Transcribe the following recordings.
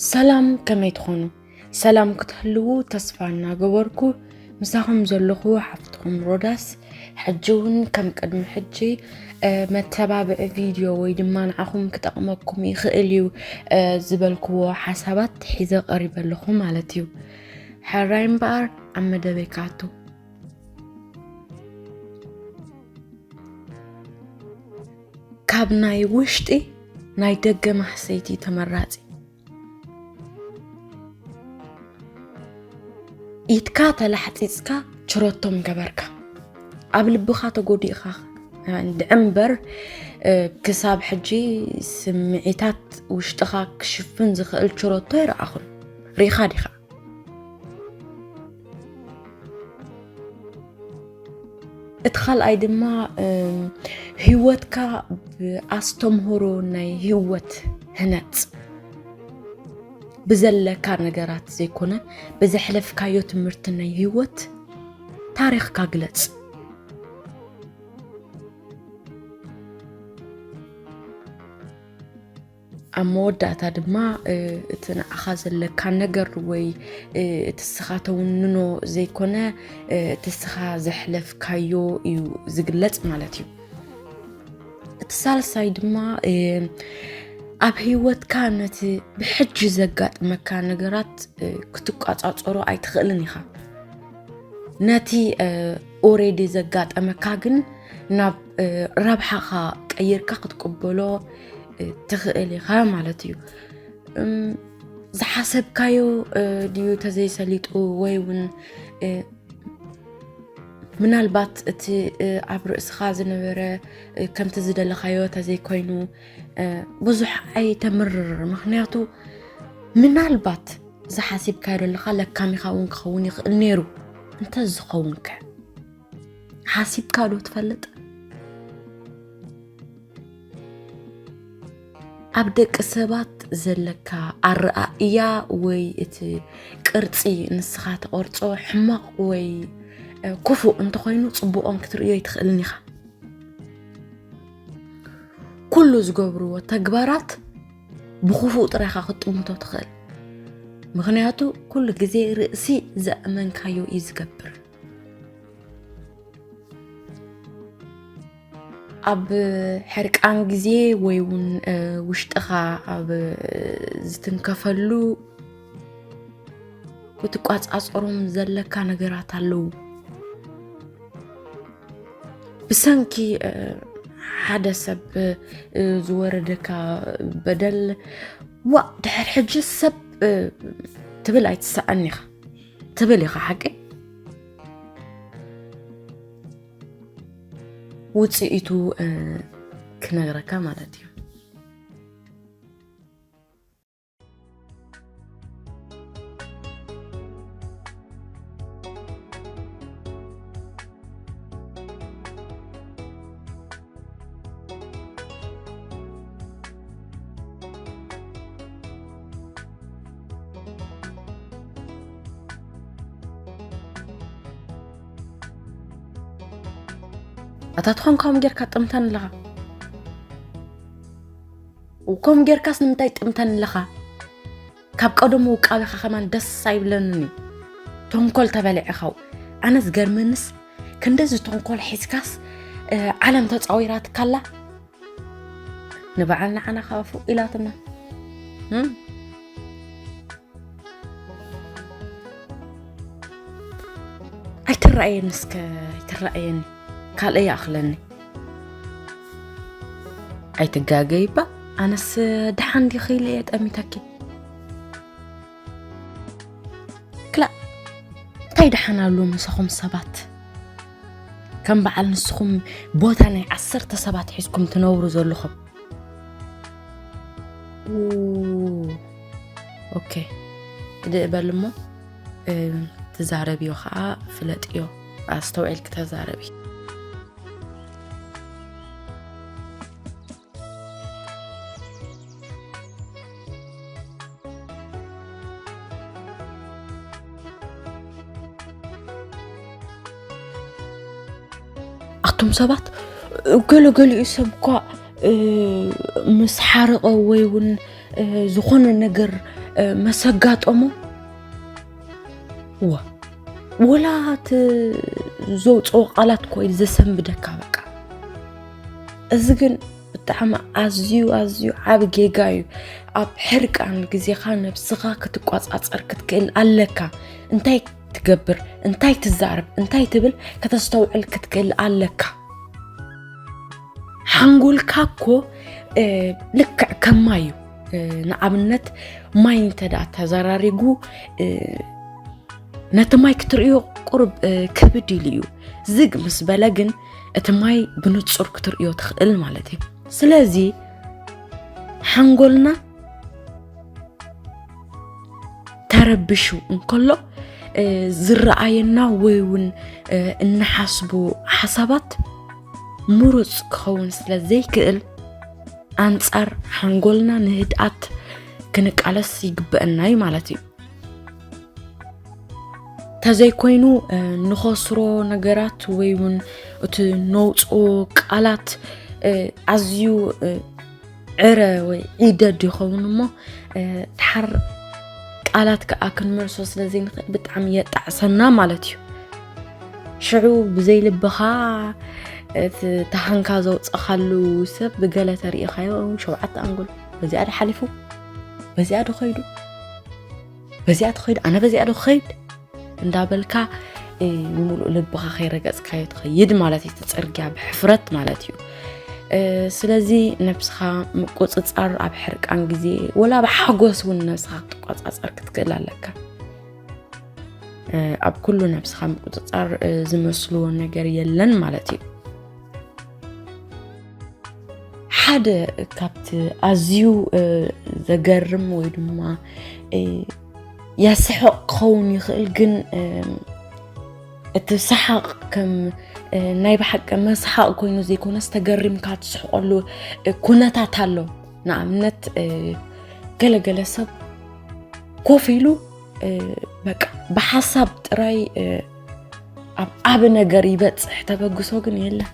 ሰላም፣ ከመይ ትኾኑ? ሰላም ክትህልዉ ተስፋ እናገበርኩ፣ ምሳኹም ዘለኹ ሓፍትኹም ሮዳስ። ሕጂ እውን ከም ቅድሚ ሕጂ፣ እ፣ መተባብዒ ቪድዮ ወይ ድማ ንዓኹም ክጠቕመኩም ይኽእል እዩ፣ እ፣ ዝበልክዎ ሓሳባት ሒዘ ቀሪበ ኣለኹ ማለት እዩ። ሕራይ እምበኣር ኣብ መደበይ ክኣቱ። ካብ ናይ ውሽጢ ናይ ደገ ማህሰይቲ ተመራጺ። ኢድካ ተላሕጺጽካ ችረቶም ገበርካ። ኣብ ልብኻ ተጎዲእኻ እንድዒ እምበር፣ እ፣ ክሳብ ሕጂ ስምዒታት ውሽጥኻ ክሽፍን ዝኽእል ችረቶ ኣይረኣኹን። ርኢኻ ዲኻ? እቲ ካልኣይ ድማ፣ እም፣ ህይወትካ ብኣስተምህሮ ናይ ህይወት ህነጽ። ብዘለካ ነገራት ዘይኮነ፣ ብዘሕለፍካዮ ትምህርቲ ናይ ህይወት ታሪኽካ ግለጽ። ኣብ መወዳእታ ድማ፣ እ፣ እቲ ንዓኻ ዘለካ ነገር ወይ፣ እ፣ እቲ ንስኻ ተውንኖ ዘይኮነ፣ እ፣ እቲ ንስኻ ዘሕለፍካዮ እዩ ዝግለጽ ማለት እዩ። እቲ ሳልሳይ ድማ፣ እ፣ ኣብ ህይወትካ ነቲ ብሕጂ ዘጋጥመካ ነገራት፣ እ፣ ክትቋጻጸሮ ኣይትኽእልን ኢኻ። ነቲ፣ እ፣ ኦሬዲ ዘጋጠመካ ግን ናብ፣ እ፣ ረብሓኻ ቀይርካ ክትቅበሎ፣ እ፣ ትኽእል ኢኻ ማለት እዩ። እም፣ ዝሓሰብካዮ፣ እ፣ ድዩ ተዘይሰሊጡ ወይ እውን፣ እ፣ ምናልባት እቲ፣ እ፣ ኣብ ርእስኻ ዝነበረ፣ እ፣ ከምቲ ዝደለኻዮ ተዘይኮይኑ፣ እ፣ ብዙሕ ኣይተምርር። ምኽንያቱ ምናልባት ዝሓሲብካዮ ዘለኻ ለካሚኻ እውን ክኸውን ይኽእል ነይሩ። እንተ ዝኸውን ከ? ሓሲብካ ዶ ትፈልጥ? ኣብ ደቂ ሰባት ዘለካ ኣረኣእያ ወይ እቲ ቅርጺ ንስኻ ትቐርጾ ሕማቕ ወይ፣ እ፣ ክፉእ እንተኾይኑ ጽቡቖም ክትርእዮ ኣይትኽእልን ኢኻ። ኩሉ ዝገብርዎ ተግባራት ብኽፉእ ጥራይ ኢኻ ክትጥምቶ ትኽእል። ምኽንያቱ ኩሉ ግዜ ርእሲ ዘእመንካዮ እዩ ዝገብር። ኣብ ሕርቃን ግዜ ወይ እውን፣ እ፣ ውሽጥኻ ኣብ፣ እ፣ ዝትንከፈሉ ክትቋጻጸሮም ዘለካ ነገራት ኣለዉ። ብሰንኪ፣ እ፣ ሓደ ሰብ፣ እ፣ ዝወረደካ በደል፣ "ዋእ፣ ድሕር ሕጂ ሰብ፣ እ፣ ትብል ኣይትሰኣን ኢኻ" ትብል ኢኻ፣ ሓቂ? ውጽኢቱ፣ እ፣ ክነግረካ ማለት እዩ። ኣታ ትኾን ከምኡ ጌርካ ጥምተን ኣለኻ? ከምኡ ጌርካስ ንምንታይ ጥምተን ኣለኻ? ካብ ቀደሙ ውቃበኻ ከማን ደስ ኣይብለንን እዩ። ተንኮል ተበሊዕኻው። ኣነ ዝገርመንስ ክንደዚ ተንኮል ሒዝካስ፣ እ፣ ዓለም ተጻዊራትካላ ንበዓል ንዓና ከዓ ፉእ ኢላትና። እም? ኣይትረኣየኒ እስከ፣ ኣይትረኣየኒ። ካልእ ይኣኽለኒ። ኣይትጋገይ እባ፣ ኣነስ ደሓን ዲኺ ኢለ እየ ጠሚተኪ። ክላእ፣ እንታይ ደሓን ኣሎ ምሳኹም ሰባት? ከም በዓል ንስኹም ቦታ ናይ ዓሰርተ ሰባት ሒዝኩም ትነብሩ ዘለኹም። ኡ፣ ኦኬ፣ ህድእ በል እሞ፣ እ፣ ትዛረብዮ ኸዓ ፍለጥዮ፣ ኣስተውዒልኪ ተዛረቢ። ኣቱም ሰባት፣ ገለ ገሊኡ ሰብ እኳ፣ እ፣ ምስ ሓረቐ ወይ እውን፣ እ፣ ዝኾነ ነገር መሰጋጠሞ ዋ ወላ እቲ ዘውፅኦ ቃላት ኮይል ዘሰንብደካ በቃ። እዚ ግን ብጣዕሚ ኣዝዩ ኣዝዩ ዓብ ጌጋ እዩ። ኣብ ሕርቃን ግዜኻ ነብስኻ ክትቋጻጸር ክትክእል ኣለካ። እንታይ ትገብር፣ እንታይ ትዛረብ፣ እንታይ ትብል ከተስተውዕል ክትክእል ኣለካ። ሓንጎልካ እኮ ልክዕ ከም ማይ እዩ። ንኣብነት ማይ እንተ ደኣ ተዘራሪጉ ነቲ ማይ ክትርእዮ ቁሩብ ክብድ ኢሉ እዩ። ዝግ ምስ በለ ግን እቲ ማይ ብንጹር ክትርእዮ ትኽእል ማለት እዩ። ስለዚ ሓንጎልና ተረቢሹ እንከሎ ዝረኣየና ወይ እውን እንሓስቦ ሓሳባት ምሩፅ ክኸውን ስለ ዘይክእል ኣንጻር ሓንጎልና ንህድኣት ክንቃለስ ይግበአና እዩ ማለት እዩ። ተዘይኮይኑ ንኸስሮ ነገራት ወይ እውን እቲ ነውፅኦ ቃላት ኣዝዩ ዕረ ወይ ዒደድ ይኸውን እሞ ድሓር ቃላት ከዓ ክንመልሶ ስለ ዘይንኽእል ብጣዕሚ የጣዕሰና ማለት እዩ። ሽዑ ብዘይልብኻ እቲ ተሃንካ ዘውፅኻሉ ሰብ ብገለ ተሪኢኻዮ ሸውዓተ ኣንጎል በዚኣ ዶ ሓሊፉ በዚኣ ዶ ኸይዱ በዚኣ ትኸይድ ኣነ በዚኣ ዶ ክኸይድ እንዳበልካ ንምሉእ ልብኻ ከይረገፅካዮ ትኸይድ ማለት እዩ። እቲ ፅርግያ ብሕፍረት ማለት እዩ። ስለዚ ነብስኻ ምቁፅፃር ኣብ ሕርቃን ግዜ ወላ ኣብ ሓጎስ እውን ነብስኻ ክትቆፃፀር ክትክእል ኣለካ። ኣብ ኩሉ ነብስኻ ምቁፅፃር ዝመስልዎ ነገር የለን ማለት እዩ። ሓደ ካብቲ ኣዝዩ ዘገርም ወይ ድማ የስሕቕ ክኸውን ይኽእል ግን እቲ ሰሓቕ ከም ናይ ብሓቂ መስሓቕ ኮይኑ ዘይኮነስ ተገሪምካ ትስሕቐሉ ኩነታት ኣሎ። ንኣብነት ገለገለ ሰብ ኮፍ ኢሉ በቃ ብሓሳብ ጥራይ ኣብ ዓቢ ነገር ይበጽሕ ተበግሶ ግን የለን።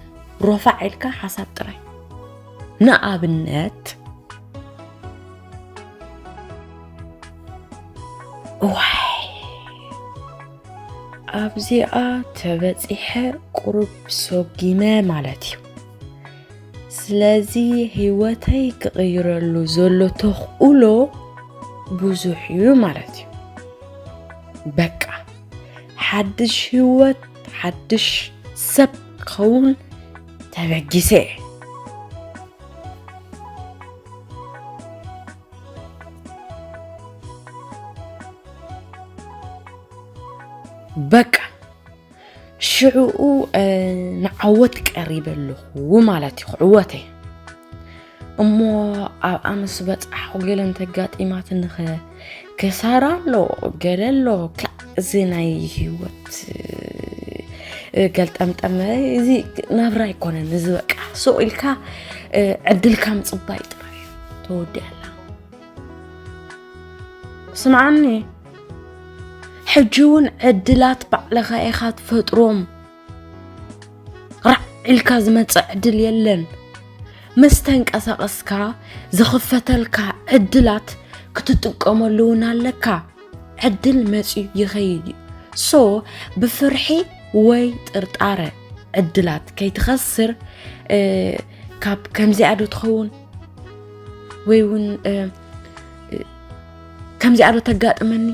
ሮፋዕ ኢልካ ሓሳብ ጥራይ። ንኣብነት ዋይ ኣብዚኣ ተበጺሐ ቁሩብ ሰጊመ ማለት እዩ። ስለዚ ህይወተይ ክቕይረሉ ዘሎ ተኽእሎ ብዙሕ እዩ ማለት እዩ። በቃ ሓድሽ ህይወት ሓድሽ ሰብ ክኸውን ተበጊሰ እየ። በቃ ሽዕኡ ንዓወት ቀሪበ ኣለኹ ማለት እዩ። ክዕወተ እሞ ኣብኣ ምስ በጻሕኩ ገለ እንተጋጢማትኒ ኸ ክሳራ ኣሎ ገለ ኣሎ። ክላእ እዚ ናይ ህይወት ገልጠምጠም እዚ ናብራ ኣይኮነን። እዚ በቃ ሱቕ ኢልካ ዕድልካ ምጽባይ ጥራይ እዩ። ተወዲኣላ። ስምዓኒ፣ ሕጂ እውን ዕድላት ባዕልኻ ኢኻ ትፈጥሮም። ራዕ ኢልካ ዝመጽእ ዕድል የለን። ምስ ተንቀሳቐስካ ዝኽፈተልካ ዕድላት ክትጥቀመሉ እውን ኣለካ። ዕድል መጽዩ ይኸይድ እዩ። ሶ ብፍርሒ ወይ ጥርጣረ ዕድላት ከይትኸስር ካብ ከምዚኣ ዶ ትኸውን ወይ እውን ከምዚኣ ዶ ተጋጥመኒ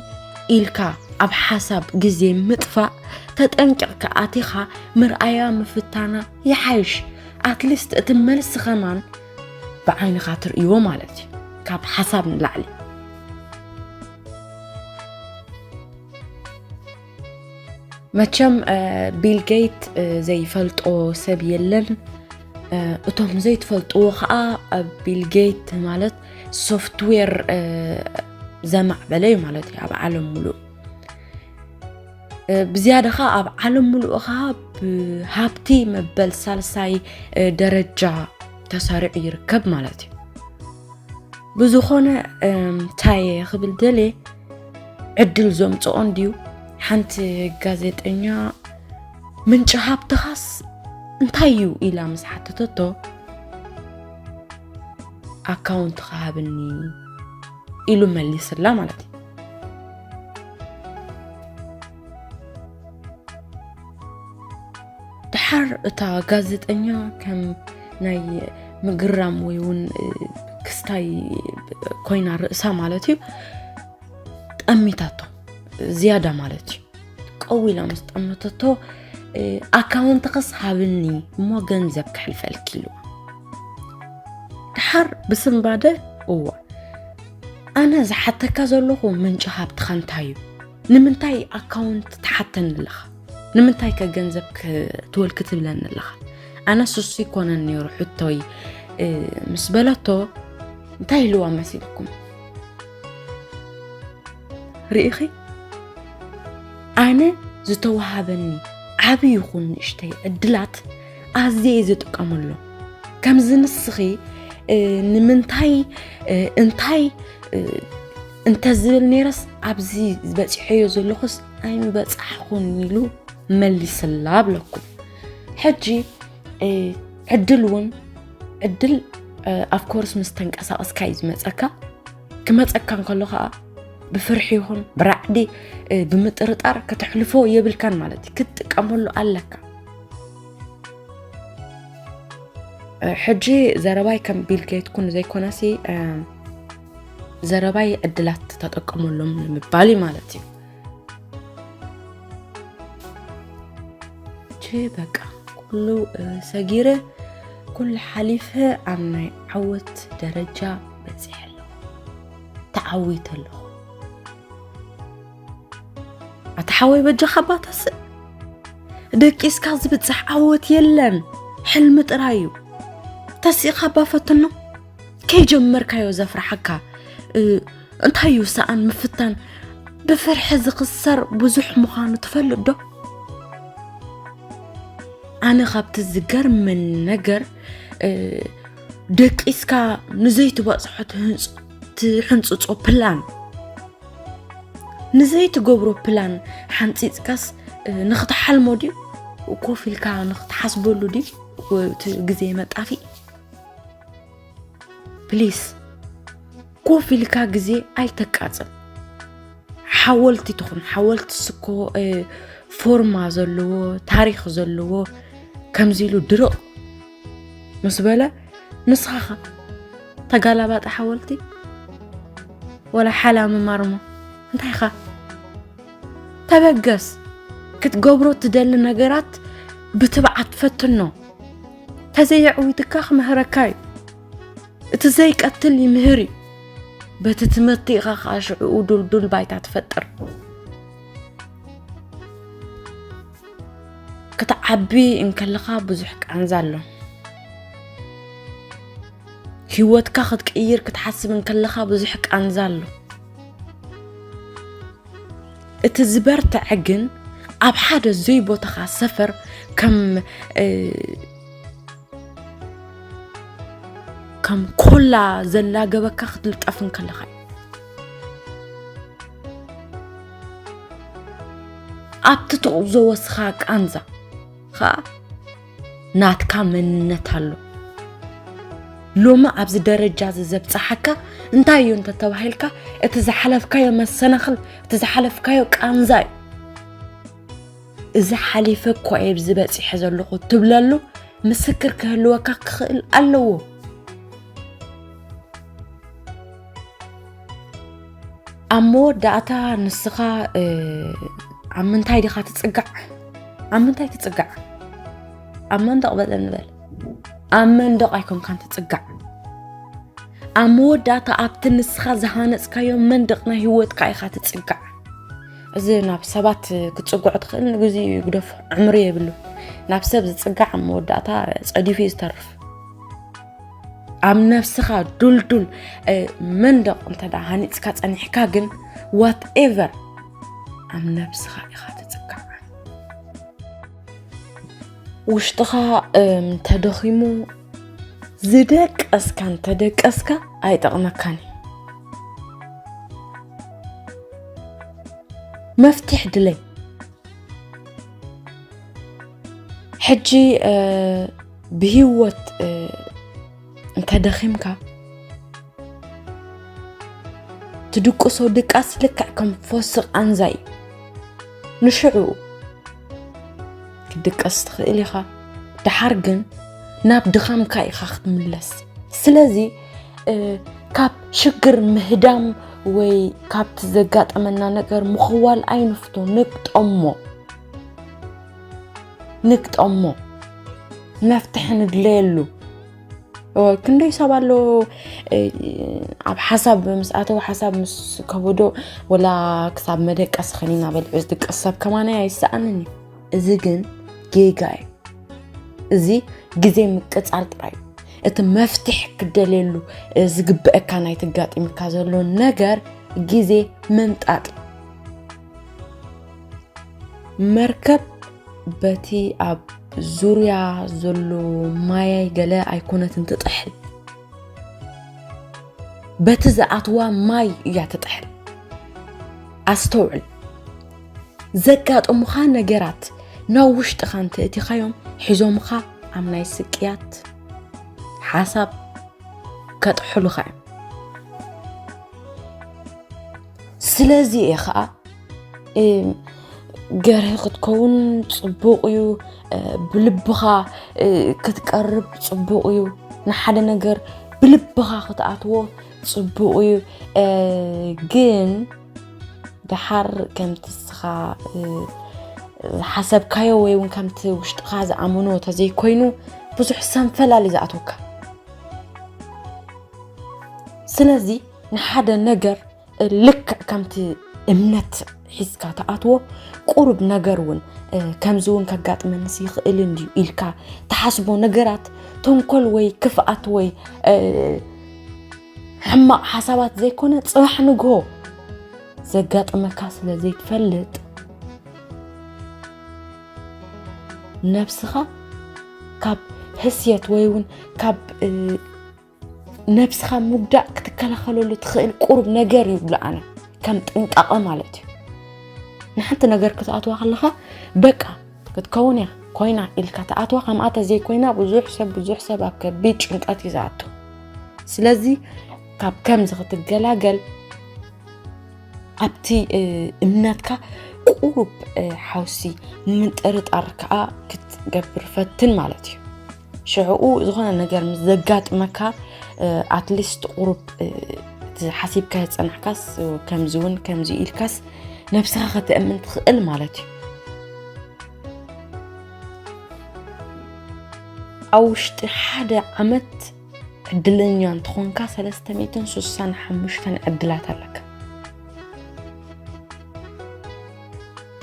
ኢልካ ኣብ ሓሳብ ግዜ ምጥፋእ ተጠንቂቕካ ኣቲኻ ምርኣያ ምፍታና ይሓይሽ። ኣትሊስት እቲ መልሲ ኸማን ብዓይንኻ ትርእይዎ ማለት እዩ። ካብ ሓሳብ ንላዕሊ መቸም ቢል ጌት ዘይፈልጦ ሰብ የለን። እቶም ዘይትፈልጥዎ ከዓ ቢል ጌት ማለት ሶፍትዌር ዘማዕበለ እዩ ማለት እዩ ኣብ ዓለም ሙሉእ። ብዝያዳ ከዓ ኣብ ዓለም ሙሉእ ከዓ ብሃብቲ መበል ሳልሳይ ደረጃ ተሰሪዑ ይርከብ ማለት እዩ። ብዝኾነ እንታይ ክብል ደልየ ዕድል ዘምፅኦ እንድዩ። ሓንቲ ጋዜጠኛ ምንጪ ሃብትኻስ እንታይ እዩ ኢላ ምስ ሓተተቶ ኣካውንት ክሃብኒ ኢሉ መሊስላ ማለት እዩ። ድሓር እታ ጋዜጠኛ ከም ናይ ምግራም ወይ እውን ክስታይ ኮይና ርእሳ ማለት እዩ፣ ጠሚታቶ ዝያዳ ማለት እዩ። ቀው ኢላ ምስ ጠመተቶ፣ ኣካውንትኽስ ሃብኒ እሞ ገንዘብ ክሕልፈልኪ ኢልዋ። ድሓር ብስንባደ፣ እዋ ኣነ ዝሓተካ ዘለኹ ምንጪ ሃብትኻ እንታይ እዩ? ንምንታይ ኣካውንት ትሓተኒ ኣለኻ? ንምንታይ ከ ገንዘብ ክትወልኪ ትብለኒ ኣለኻ? ኣነ ስሱ ይኮነን ነይሩ ሕቶይ ምስ በለቶ፣ እንታይ ኢልዋ መሲልኩም? ርኢኺ፣ ኣነ ዝተዋሃበኒ ዓቢ ይኹን ንእሽተይ ዕድላት ኣዝየ እየ ዝጥቀመሎም። ከምዚ ንስኺ ንምንታይ እንታይ እንተዝብል ነይረስ ኣብዚ ዝበፂሐዮ ዘለኹስ ኣይምበፃሕኹን ኢሉ መሊስላ ብለኩም። ሕጂ ዕድል እውን ዕድል ኣፍኮርስ ምስ ተንቀሳቐስካ እዩ ዝመፀካ። ክመፀካ እንከሎ ከዓ ብፍርሒ ይኹን ብራዕዲ ብምጥርጣር ከተሕልፎ የብልካን ማለት እዩ። ክትጥቀመሉ ኣለካ። ሕጂ ዘረባይ ከም ቢል ጌት ኩን ዘይኮነሲ ዘረባይ ዕድላት ተጠቀመሎም ንምባል እዩ ማለት እዩ። ቼ በቃ ኩሉ ሰጊረ ኩሉ ሓሊፈ ኣብ ናይ ዓወት ደረጃ በፂሐ ኣለኹ፣ ተዓዊተ ኣለኹ። ኣታ ሓወይ በጃኻ እባ ተስእ። ደቂስካ ዝብጻሕ ዓወት የለን፣ ሕልሚ ጥራይ እዩ። ተሲእኻ እባ ፈትኖ። ከይጀመርካዮ ዘፍርሓካ እንታይ እዩ? ሰኣን ምፍታን ብፍርሒ ዝኽሰር ብዙሕ ምዃኑ ትፈልጥ ዶ? ኣነ ካብቲ ዝገርመኒ ነገር ደቂስካ ንዘይትበጽሖ ትሕንጽጾ ፕላን ንዘይትገብሮ ፕላን ሓንፂፅካስ ንክትሓልሞ ድዩ? ኮፍ ኢልካ ንክትሓስበሉ ድዩ? እቲ ግዜ መጣፊ ፕሊስ ኮፍ ኢልካ ግዜ ኣይተቃፅል። ሓወልቲ ትኹን ሓወልቲ ስኮ ፎርማ ዘለዎ ታሪክ ዘለዎ ከምዚ ኢሉ ድርቕ ምስ በለ ንስኻኸ ተጋላባጢ ሓወልቲ ወላ ሓላሚ ማርሞ እንታይ ኢኻ? ተበገስ። ክትገብሮ ትደሊ ነገራት ብትብዓት ፈትኖ። ተዘየዕዊትካ ክምህረካ እዩ። እቲ ዘይቀትል ይምህር እዩ። በቲ ትምህርቲ ኢኻ ከዓ ሽዕኡ ዱልዱል ባይታ ትፈጥር። ክትዓቢ እንከለኻ ብዙሕ ቃንዛ ኣሎ። ህይወትካ ክትቅይር ክትሓስብ እንከለኻ ብዙሕ ቃንዛ ኣሎ። እቲ ዝበርትዐ ግን ኣብ ሓደ ዘይቦታኻ ሰፈር ከም ከም ኮላ ዘላገበካ ክትልጠፍ እንከለኻ እዩ። ኣብቲ ትቕብዞ ወስኻ ቃንዛ ኸኣ ናትካ መንነት ኣሎ። ሎሚ ኣብዚ ደረጃ እዚ ዘብጽሓካ እንታይ እዩ እንተተባሂልካ፣ እቲ ዝሓለፍካዮ መሰናኽል፣ እቲ ዝሓለፍካዮ ቃንዛ እዩ። እዚ ሓሊፈ እኮ እየ ኣብዚ በጺሐ ዘለኹ ትብለሉ ምስክር ክህልወካ ክኽእል ኣለዎ። ኣብ መወዳእታ ንስኻ ኣብ ምንታይ ዲኻ ትጽጋዕ? ኣብ ምንታይ ትጽጋዕ? ኣብ መንደቕ በለ ንበል። ኣብ መንደቕ ኣይኮንካን ትጽጋዕ። ኣብ መወዳእታ ኣብቲ ንስኻ ዝሃነጽካዮ መንደቕ ናይ ህይወትካ ኢኻ ትጽጋዕ። እዚ ናብ ሰባት ክትጽግዖ ትኽእል ንግዜ ግደፎ፣ ዕምሪ የብሉ። ናብ ሰብ ዝጽጋዕ ኣብ መወዳእታ ጸዲፉ እዩ ዝተርፍ። ኣብ ነብስኻ ዱልዱል መንደቕ እንተ ደኣ ሃኒጽካ ጸኒሕካ ግን ዋትኤቨር ኣብ ነብስኻ ኢኻ ትጽጋዕ። ውሽጥኻ እንተደኺሙ ዝደቀስካ እንተደቀስካ ኣይጠቕመካን እዩ። መፍትሕ ድለይ። ሕጂ ብህይወት እንተደኺምካ ትድቅሶ ድቃስ ልክዕ ከም ፈወሲ ቃንዛ እዩ። ንሽዑ ክትድቀስ ትኽእል ኢኻ፣ ደሓር ግን ናብ ድኻምካ ኢኻ ክትምለስ። ስለዚ፣ እ፣ ካብ ሽግር ምህዳም ወይ ካብቲ ዘጋጠመና ነገር ምኽዋል ኣይንፍቶ፣ ንግጠሞ፣ ንግጠሞ፣ መፍትሒ ንድለየሉ። ኦ፣ ክንደይ ሰብ ኣሎ፣ እ፣ ኣብ ሓሳብ ምስ ኣተወ፣ ሓሳብ ምስ ከበዶ፣ ወላ ክሳብ መደቀሲ ኸኒና በልዑ ዝድቀስ ሰብ ከማና ኣይሰኣንን እዩ። እዚ ግን ጌጋ እዩ። እዚ ግዜ ምቅጻል ጥራይ እዩ። እቲ መፍትሕ ክደልየሉ፣ እ፣ ዝግበአካ ናይቲ ጋጢምካ ዘሎ ነገር ግዜ ምምጣጥ እዩ። መርከብ በቲ ኣብ ዙርያ ዘሎ ማያይ ገለ ኣይኮነትን ትጥሕል። በቲ ዝኣትዋ ማይ እያ ትጥሕል። ኣስተውዕል። ዘጋጥሙኻ ነገራት ናብ ውሽጥኻ እንተእቲኻዮም፣ ሒዞምኻ ኣብ ናይ ስቅያት ሓሳብ ከጥሕሉኻ እዮም። ስለዚ እየ ኸኣ፣ እ፣ ገርሂ ክትከውን ጽቡቕ እዩ። እ፣ ብልብኻ፣ እ፣ ክትቀርብ ጽቡቕ እዩ። ንሓደ ነገር ብልብኻ ክትኣትዎ ጽቡቕ እዩ። እ፣ ግን ደሓር ከምቲ ንስኻ፣ እ፣ ዝሓሰብካዮ ወይ እውን ከምቲ ውሽጥኻ ዝኣመኖ ተዘይኮይኑ፣ ብዙሕ ሰንፈላል እዩ ዝኣትወካ። ስለዚ ንሓደ ነገር ልክዕ ከምቲ እምነት ሒዝካ ትኣትዎ፣ ቁሩብ ነገር እውን፣ እ፣ ከምዚ እውን ከጋጥመንስ ይኽእል እንድዩ ኢልካ ትሓስቦ ነገራት፣ ተንኮል ወይ ክፍኣት ወይ፣ እ፣ ሕማቕ ሓሳባት ዘይኮነ፣ ጽባሕ ንግሆ ዘጋጥመካ ስለ ዘይትፈልጥ፣ ነብስኻ ካብ ህስየት ወይ እውን ካብ፣ እ፣ ነብስኻ ምጉዳእ ክትከላኸለሉ ትኽእል ቁሩብ ነገር ይብሉ ኣነ፣ ከም ጥንቃቐ ማለት እዩ። ንሓንቲ ነገር ክትኣትዋ ከለኻ፣ በቃ ክትከውን እያ፣ ኮይና ኢልካ ትኣትዋ። ከምኣ ተዘይኮይና፣ ብዙሕ ሰብ፣ ብዙሕ ሰብ ኣብ ከቢድ ጭንቀት እዩ ዝኣቱ። ስለዚ ካብ ከምዚ ክትገላገል፣ ኣብቲ፣ እ፣ እምነትካ ቁሩብ፣ እ፣ ሓውሲ ምጥርጣር ከኣ ክትገብር ፈትን ማለት እዩ። ሽዕኡ ዝኾነ ነገር ምስ ዘጋጥመካ፣ እ፣ ኣትሊስት ቁሩብ፣ እ፣ እቲ ሓሲብካዮ ዝጸናሕካስ፣ እ፣ ከምዚ እውን ከምዚ ኢልካስ ነብስኻ ከተእምን ትኽእል ማለት እዩ። ኣብ ውሽጢ ሓደ ዓመት ዕድለኛ እንተኾንካ፣ ሰለስተ ሚእትን ስሳን ሓሙሽተን ዕድላት ኣለካ።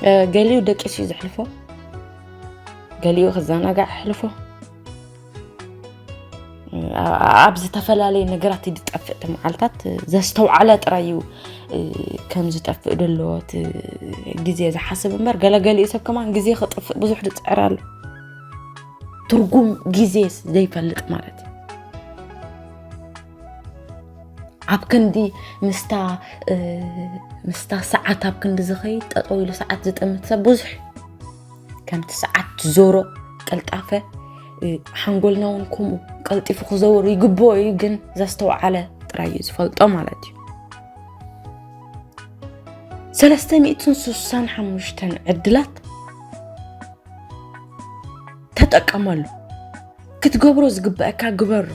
እ፣ ገሊኡ ደቂሱ እዩ ዘሕልፎ፣ ገሊኡ ክዘናጋዕ ኣሕልፎ። እ፣ ኣ-፣ ኣብ ዝተፈላለየ ነገራት እዩ ዝጠፍእ። እቲ መዓልታት ዘስተውዓለ ጥራይ እዩ፣ እ፣ ከም ዝጠፍእ ዘሎ እቲ ግዜ ዝሓስብ እምበር፣ ገለገሊኡ ሰብ ከማን ግዜ ክጥፍእ ብዙሕ ዝጽዕር ኣሎ። ትርጉም ግዜ ዘይፈልጥ ማለት እዩ። ኣብ ክንዲ ምስታ፣ እ፣ ምስታ ሰዓት ኣብ ክንዲ ዝኸይድ፣ ጠጠው ኢሉ ሰዓት ዝጥምት ሰብ ብዙሕ። ከምቲ ሰዓት ዞሮ ቀልጣፈ፣ እ፣ ሓንጎልና እውን ከምኡ ቀልጢፉ ክዘውር ይግብኦ እዩ፣ ግን ዘስተውዓለ ጥራይ እዩ ዝፈልጦ ማለት እዩ። ሰለስተ ሚእትን ስሳን ሓሙሽተን ዕድላት ተጠቀመሉ። ክትገብሮ ዝግበአካ ግበሮ።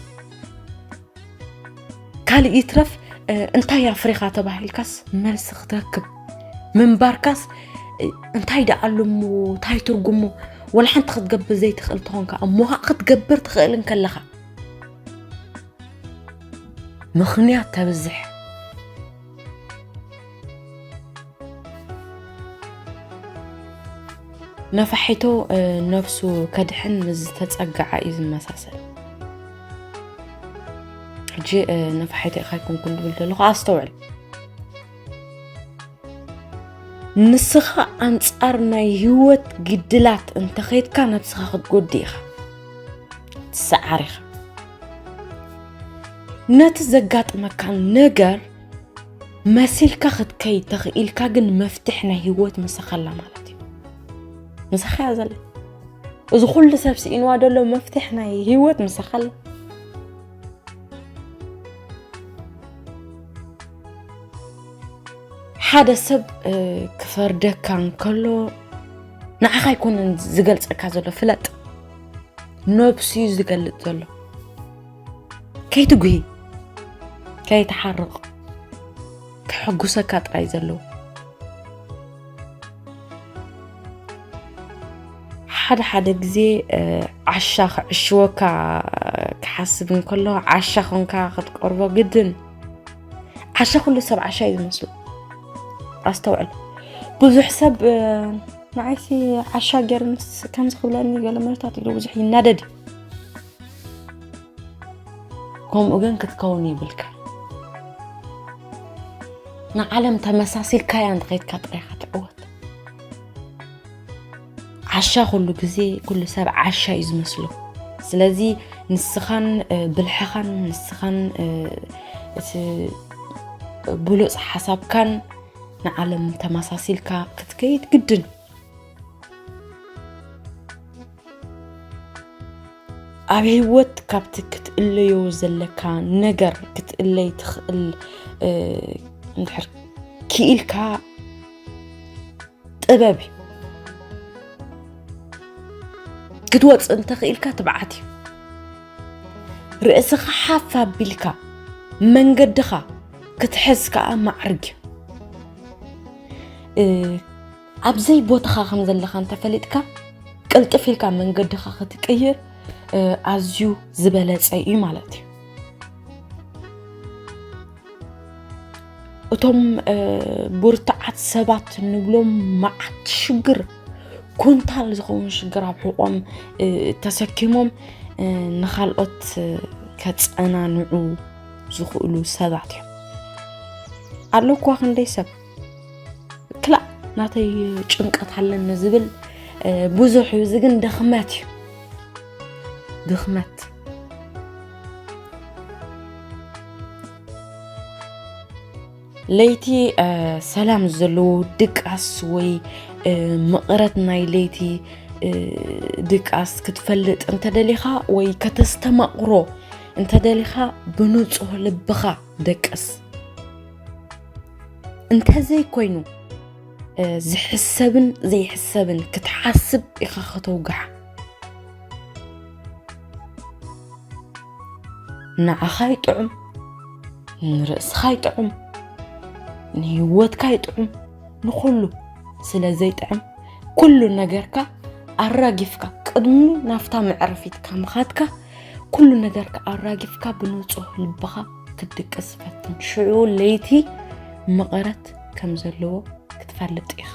ካልእ ይትረፍ፣ እ፣ እንታይ ኣፍሪኻ ተባሂልካስ መልሲ ክትረክብ ምንባርካስ፣ እ፣ እንታይ ደኣ ኣሎ እሞ፣ እንታይ ትርጉሙ? ወላ ሓንቲ ክትገብር ዘይትኽእል ተኾንካ፣ እሞ ኸኣ ክትገብር ትኽእል እንከለኻ፣ ምኽንያት ተብዝሕ። ነፋሒቶ፣ እ፣ ነፍሱ ከድሕን ምስ ዝተጸግዓ እዩ ዝመሳሰል። ሕጂ፣ እ፣ ነፋሒቶ ኢኻ ኣይኮንኩን ዝብል ዘለኹ፣ ኣስተውዕል። ንስኻ ኣንጻር ናይ ህይወት ግድላት እንተኸይድካ፣ ነብስኻ ክትጎድእ ኢኻ፣ ትሰዓር ኢኻ። ነቲ ዘጋጥመካ ነገር መሲልካ ክትከይድ ተኽኢልካ፣ ግን መፍትሕ ናይ ህይወት ምሳኻ ኣላ ማለት እዩ። ምሳኻ እያ ዘላ። እዚ ኩሉ ሰብ ስኢንዋ ዘሎ መፍትሕ ናይ ህይወት ምሳኻ ኣላ። ሓደ ሰብ ክፈርደካ እንከሎ ንዓኻ ኣይኮነን ዝገልጸካ ዘሎ፣ ፍለጥ። ነብሱ እዩ ዝገልጽ ዘሎ። ከይትጉሂ፣ ከይትሓርቕ፣ ከሕጉሰካ ጥራይ ዘለዎ። ሓደ ሓደ ግዜ ዓሻ ክዕሽወካ ክሓስብ እንከሎ ዓሻ ኮንካ ክትቀርቦ ግድን። ዓሻ ኩሉ ሰብ ዓሻ እዩ ዝመስሎ። ኣስተውዕል። ብዙሕ ሰብ ንዓይሲ ዓሻ ገይርንስ ከምዚ ክብለኒ ገለ መለታት ኢሉ ብዙሕ ይናደድ። ከምኡ ግን ክትከውን ይብልካ። ንዓለም ተመሳሲልካያ እንተኸይድካ ጥራይካ ትዕወት። ዓሻ ኩሉ ግዜ ኩሉ ሰብ ዓሻ እዩ ዝመስሎ። ስለዚ ንስኻን ብልሕኻን ንስኻን እቲ ብሉፅ ሓሳብካን ንዓለም ተመሳሲልካ ክትከይድ ግድን። ኣብ ህይወት ካብቲ ክትእለዮ ዘለካ ነገር ክትእለይ ትኽእል እንድሕር ክኢልካ ጥበብ እዩ። ክትወፅእ እንተኽኢልካ ትብዓት እዩ። ርእስኻ ሓፍ ኣቢልካ መንገድኻ ክትሕዝ ከዓ ማዕርግ እዩ። ኣብ ዘይቦታኻ ከም ዘለኻ እንተፈሊጥካ ቅልጥፍ ኢልካ መንገድኻ ክትቅይር ኣዝዩ ዝበለፀ እዩ ማለት እዩ። እቶም ብርቱዓት ሰባት እንብሎም መዓት ሽግር፣ ኩንታል ዝኸውን ሽግር ኣብ ሕቖም ተሰኪሞም ንኻልኦት ከፀናንዑ ዝኽእሉ ሰባት እዮም። ኣለኳ ክንደይ ሰብ ክላእ ናተይ ጭንቀት ኣለኒ ዝብል ብዙሕ እዩ። እዚ ግን ድኽመት እዩ፣ ድኽመት። ለይቲ ሰላም ዘለዎ ድቃስ ወይ መቕረት ናይ ለይቲ ድቃስ ክትፈልጥ እንተደሊኻ ወይ ከተስተማቕሮ እንተደሊኻ ብንጹህ ልብኻ ደቅስ። እንተዘይኮይኑ ዝሕሰብን ዘይሕሰብን ክትሓስብ ኢኻ ከተውግሓ። ንዓኻ ይጥዑም፣ ንርእስኻ ይጥዑም፣ ንህይወትካ ይጥዑም፣ ንኹሉ ስለ ዘይጥዕም ኩሉ ነገርካ ኣራጊፍካ ቅድሚ ናፍታ መዕረፊትካ ምኻድካ ኩሉ ነገርካ ኣራጊፍካ ብንጹህ ልብኻ ክትድቅስ ፈትን። ሽዑ ለይቲ መቐረት ከም ዘለዎ ክትፈልጥ ኢኻ።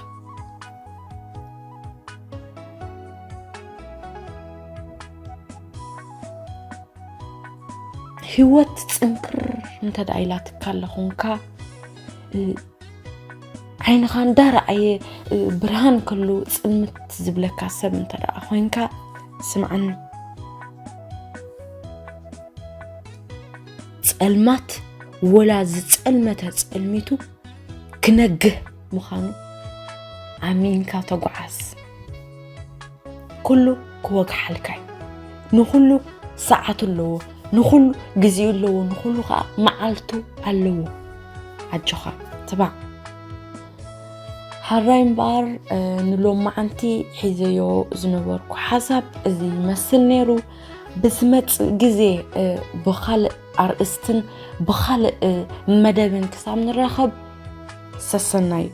ህይወት ጽንክር እንተ ደኣ ኢላትካ ኣላ ኾንካ፣ ዓይንኻ እንዳረኣየ ብርሃን ከሎ ጽልምት ዝብለካ ሰብ እንተ ደኣ ኾይንካ፣ ስምዓኒ። ጸልማት ወላ ዝጸልመተ ጸልሚቱ ክነግህ ምዃኑ ኣሚንካ ተጓዓዝ። ኩሉ ክወግሓልካ እዩ። ንኹሉ ሰዓቱ ኣለዎ፣ ንኹሉ ግዜኡ ኣለዎ፣ ንኹሉ ኸዓ መዓልቱ ኣለዎ። ኣጆኻ ትባዕ። ሓራይ እምበኣር ንሎማዓንቲ ሒዘዮ ዝነበርኩ ሓሳብ እዚ ይመስል ነይሩ። ብዝመጽእ ግዜ ብኻልእ ኣርእስትን ብኻልእ መደብን ክሳብ ንራኸብ ሰሰናዩ።